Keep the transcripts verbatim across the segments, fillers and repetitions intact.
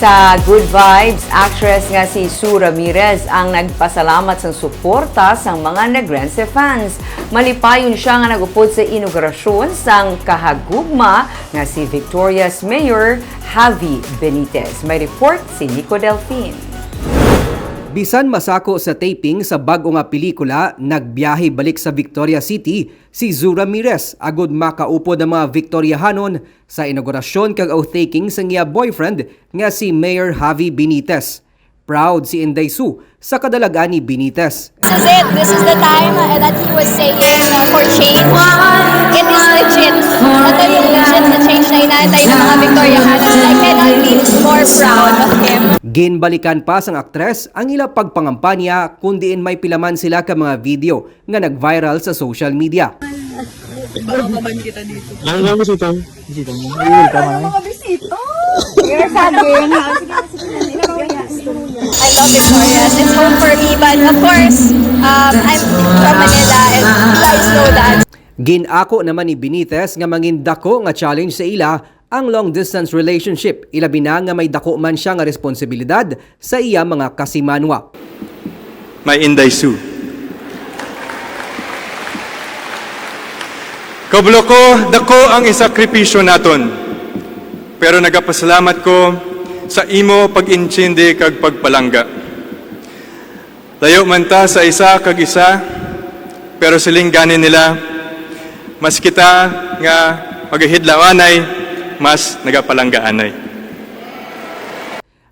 Sa Good Vibes, actress nga si Sue Ramirez ang nagpasalamat sang suporta sang mga Negrense fans. Malipayon siya nga nag-upod sa inaugurasyon sang kahagugma nga si Victoria's Mayor Javi Benitez. May report si Nico Delfin. Bisan masako sa taping sa bag-o nga pelikula, nagbiyahe balik sa Victoria City si Sue Ramirez agud makaupod ang mga Victoriahanon sa inaugurasyon kag oath-taking sang iya boyfriend nga si Mayor Javi Benitez. Proud si Inday Sue sa kadalag-an ni Benitez. This is it. This is the time, uh, that he was saying, uh, for change. It is legit. Ito yung legit na change na inaantay ng mga Victoriahanon. I cannot be more proud of him. Ginbalikan pa sang aktres ang ila pagpangampanya, kun diin may pila man sila ka mga video nga nag-viral sa social media. Ang lang si Tom. Bisita mo. Ay, ka man. Mga bisita. You're sagging. I love Victoria's. It's home for me, but of course, um, I'm from Manila and you guys know that. Gin-ako naman ni Benitez nga mangin dako nga challenge sa ila ang long distance relationship, ilabi na nga may dako man siya nga responsibilidad sa iya mga kasimanwa. My Inday Sue. Kabalo ko, dako ang isakripisyo naton, pero nagapasalamat ko sa imo pag-intindi kag pagpalangga. Layo man ta sa isa kag isa, pero siling gani nila, mas kita nga magahidlawanay, mas nagapalanggaanay.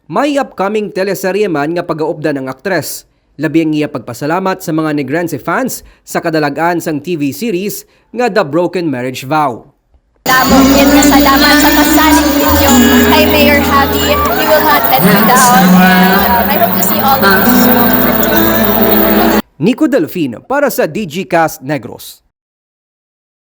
May upcoming teleserye man nga pagaupdan ang aktres, labi ang iya pagpasalamat sa mga Negrense fans sa kadalag-an sang T V series nga The Broken Marriage Vow. Damo gid nga salamat sa pasalig ninyo kay Mayor Javi. He will not let me down. And, um, I hope to see all of you soon. Nico Delfin para sa Digicast Negros.